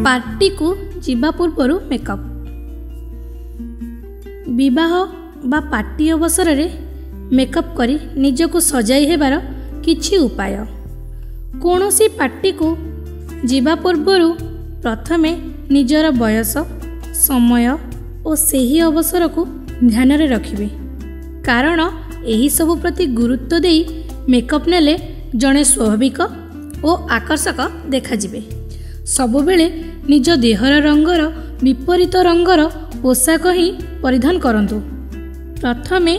ପାର୍ଟିକୁ ଯିବା ପୂର୍ବରୁ ମେକଅପ୍। ବିବାହ ବା ପାର୍ଟି ଅବସରରେ ମେକଅପ୍ କରି ନିଜକୁ ସଜାଇ ହେବାର କିଛି ଉପାୟ। କୌଣସି ପାର୍ଟିକୁ ଯିବା ପୂର୍ବରୁ ପ୍ରଥମେ ନିଜର ବୟସ, ସମୟ ଓ ସେହି ଅବସରକୁ ଧ୍ୟାନରେ ରଖିବେ, କାରଣ ଏହିସବୁ ପ୍ରତି ଗୁରୁତ୍ୱ ଦେଇ ମେକଅପ୍ ନେଲେ ଜଣେ ସ୍ୱାଭାବିକ ଓ ଆକର୍ଷକ ଦେଖାଯିବେ। ସବୁବେଳେ ନିଜ ଦେହର ରଙ୍ଗର ବିପରୀତ ରଙ୍ଗର ପୋଷାକ ହିଁ ପରିଧାନ କରନ୍ତୁ। ପ୍ରଥମେ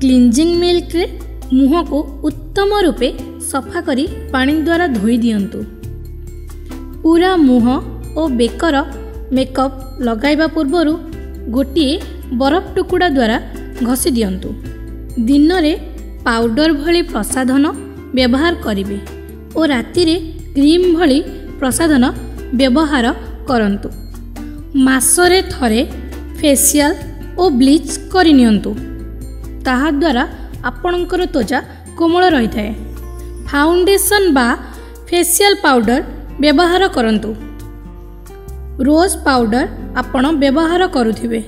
କ୍ଲିଞ୍ଜିଂ ମିଲ୍କରେ ମୁହଁକୁ ଉତ୍ତମ ରୂପେ ସଫା କରି ପାଣି ଦ୍ୱାରା ଧୋଇ ଦିଅନ୍ତୁ। ପୁରା ମୁହଁ ଓ ବେକର ମେକଅପ୍ ଲଗାଇବା ପୂର୍ବରୁ ଗୋଟିଏ ବରଫ ଟୁକୁଡ଼ା ଦ୍ୱାରା ଘଷି ଦିଅନ୍ତୁ। ଦିନରେ ପାଉଡ଼ର ଭଳି ପ୍ରସାଧନ ବ୍ୟବହାର କରିବେ ଓ ରାତିରେ କ୍ରିମ୍ ଭଳି ପ୍ରସାଧନ ବ୍ୟବହାର କରନ୍ତୁ। ମାସରେ ଥରେ ଫେସିଆଲ୍ ଓ ବ୍ଲିଚ୍ କରିନିଅନ୍ତୁ, ତାହାଦ୍ୱାରା ଆପଣଙ୍କର ତ୍ୱଚା କୋମଳ ରହିଥାଏ। ଫାଉଣ୍ଡେସନ୍ ବା ଫେସିଆଲ୍ ପାଉଡ଼ର ବ୍ୟବହାର କରନ୍ତୁ। ରୋଜ୍ ପାଉଡ଼ର ଆପଣ ବ୍ୟବହାର କରୁଥିବେ,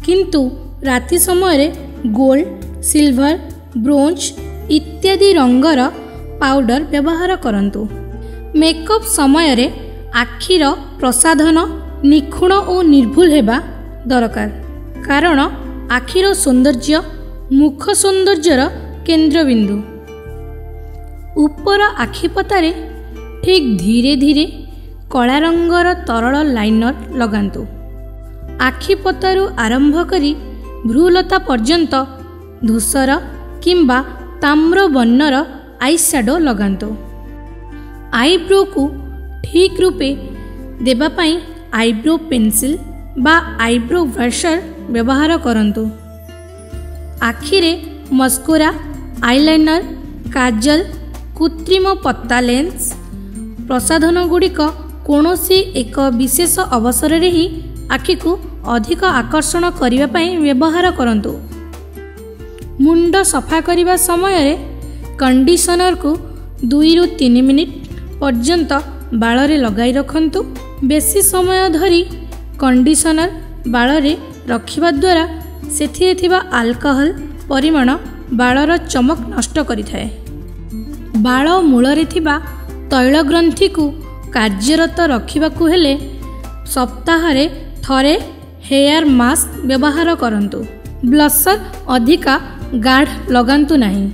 କିନ୍ତୁ ରାତି ସମୟରେ ଗୋଲ୍ଡ, ସିଲଭର, ବ୍ରୋଞ୍ଜ ଇତ୍ୟାଦି ରଙ୍ଗର ପାଉଡ଼ର ବ୍ୟବହାର କରନ୍ତୁ। ମେକଅପ୍ ସମୟରେ ଆଖିର ପ୍ରସାଧନ ନିଖୁଣ ଓ ନିର୍ଭୁଲ ହେବା ଦରକାର, କାରଣ ଆଖିର ସୌନ୍ଦର୍ଯ୍ୟ ମୁଖ ସୌନ୍ଦର୍ଯ୍ୟର କେନ୍ଦ୍ରବିନ୍ଦୁ। ଉପର ଆଖିପତାରେ ଠିକ୍ ଧୀରେ ଧୀରେ କଳା ରଙ୍ଗର ତରଳ ଲାଇନର୍ ଲଗାନ୍ତୁ। ଆଖିପତାରୁ ଆରମ୍ଭ କରି ଭ୍ରୂଲତା ପର୍ଯ୍ୟନ୍ତ ଧୂସର କିମ୍ବା ତାମ୍ର ବର୍ଣ୍ଣର ଆଇସ୍ୟାଡ଼ୋ ଲଗାନ୍ତୁ। ଆଇବ୍ରୋକୁ ଠିକ୍ ରୂପେ ଦେବା ପାଇଁ ଆଇବ୍ରୋ ପେନସିଲ୍ ବା ଆଇବ୍ରୋ ବ୍ରଶର ବ୍ୟବହାର କରନ୍ତୁ। ଆଖିରେ ମସ୍କୋରା, ଆଇଲାଇନର୍, କାଜଲ, କୃତ୍ରିମ ପତା ଲେନ୍ସ ପ୍ରସାଧନଗୁଡ଼ିକ କୌଣସି ଏକ ବିଶେଷ ଅବସରରେ ହିଁ ଆଖିକୁ ଅଧିକ ଆକର୍ଷଣ କରିବା ପାଇଁ ବ୍ୟବହାର କରନ୍ତୁ। ମୁଣ୍ଡ ସଫା କରିବା ସମୟରେ କଣ୍ଡିସନରକୁ 2ରୁ 3 ମିନିଟ୍ ପର୍ଯ୍ୟନ୍ତ ବାଳରେ ଲଗାଇ ରଖନ୍ତୁ। ବେଶୀ ସମୟ ଧରି କଣ୍ଡିସନର ବାଳରେ ରଖିବା ଦ୍ୱାରା ସେଥିରେ ଥିବା ଆଲକହଲ ପରିମାଣ ବାଳର ଚମକ ନଷ୍ଟ କରିଥାଏ। ବାଳ ମୂଳରେ ଥିବା ତୈଳ ଗ୍ରନ୍ଥିକୁ କାର୍ଯ୍ୟରତ ରଖିବାକୁ ହେଲେ ସପ୍ତାହରେ ଥରେ ହେୟାର ମାସ୍କ ବ୍ୟବହାର କରନ୍ତୁ। ବ୍ଲସର୍ ଅଧିକା ଗାଢ଼ ଲଗାନ୍ତୁ ନାହିଁ।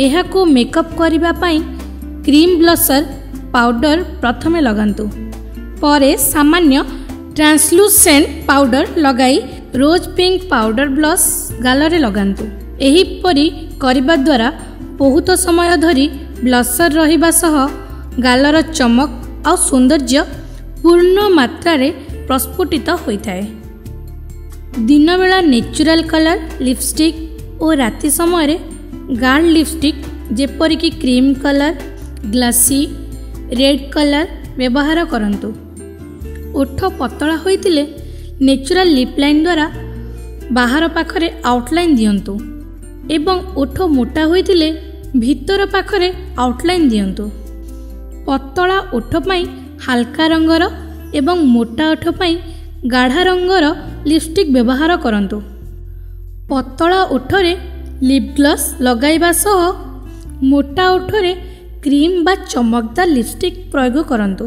ଏହାକୁ ମେକଅପ୍ କରିବା ପାଇଁ କ୍ରିମ୍ ବ୍ଲସର୍ ପାଉଡ଼ର ପ୍ରଥମେ ଲଗାନ୍ତୁ, ପରେ ସାମାନ୍ୟ ଟ୍ରାନ୍ସଲୁସେଣ୍ଟ ପାଉଡ଼ର ଲଗାଇ ରୋଜ୍ ପିଙ୍କ ପାଉଡ଼ର ବ୍ଲସ୍ ଗାଲରେ ଲଗାନ୍ତୁ। ଏହିପରି କରିବା ଦ୍ୱାରା ବହୁତ ସମୟ ଧରି ବ୍ଲସର୍ ରହିବା ସହ ଗାଲର ଚମକ ଆଉ ସୌନ୍ଦର୍ଯ୍ୟ ପୂର୍ଣ୍ଣ ମାତ୍ରାରେ ପ୍ରସ୍ଫୁଟିତ ହୋଇଥାଏ। ଦିନବେଳା ନେଚୁରାଲ୍ କଲର୍ ଲିପଷ୍ଟିକ୍ ଓ ରାତି ସମୟରେ ଗାଢ଼ ଲିପଷ୍ଟିକ୍ ଯେପରିକି cream colour, glossy, red colour ବ୍ୟବହାର କରନ୍ତୁ। ଓଠ ପତଳା ହୋଇଥିଲେ ନେଚୁରାଲ୍ ଲିପ୍ ଲାଇନ୍ ଦ୍ୱାରା ବାହାର ପାଖରେ ଆଉଟଲାଇନ୍ ଦିଅନ୍ତୁ ଏବଂ ଓଠ ମୋଟା ହୋଇଥିଲେ ଭିତର ପାଖରେ ଆଉଟଲାଇନ୍ ଦିଅନ୍ତୁ। ପତଳା ଓଠ ପାଇଁ ହାଲକା ରଙ୍ଗର ଏବଂ ମୋଟା ଓଠ ପାଇଁ ଗାଢ଼ା ରଙ୍ଗର ଲିପଷ୍ଟିକ୍ ବ୍ୟବହାର କରନ୍ତୁ। ପତଳା ଓଠରେ ଲିପ୍ ଗ୍ଲସ୍ ଲଗାଇବା ସହ ମୋଟା ଓଠରେ କ୍ରିମ୍ ବା ଚମକଦାର ଲିପଷ୍ଟିକ୍ ପ୍ରୟୋଗ କରନ୍ତୁ।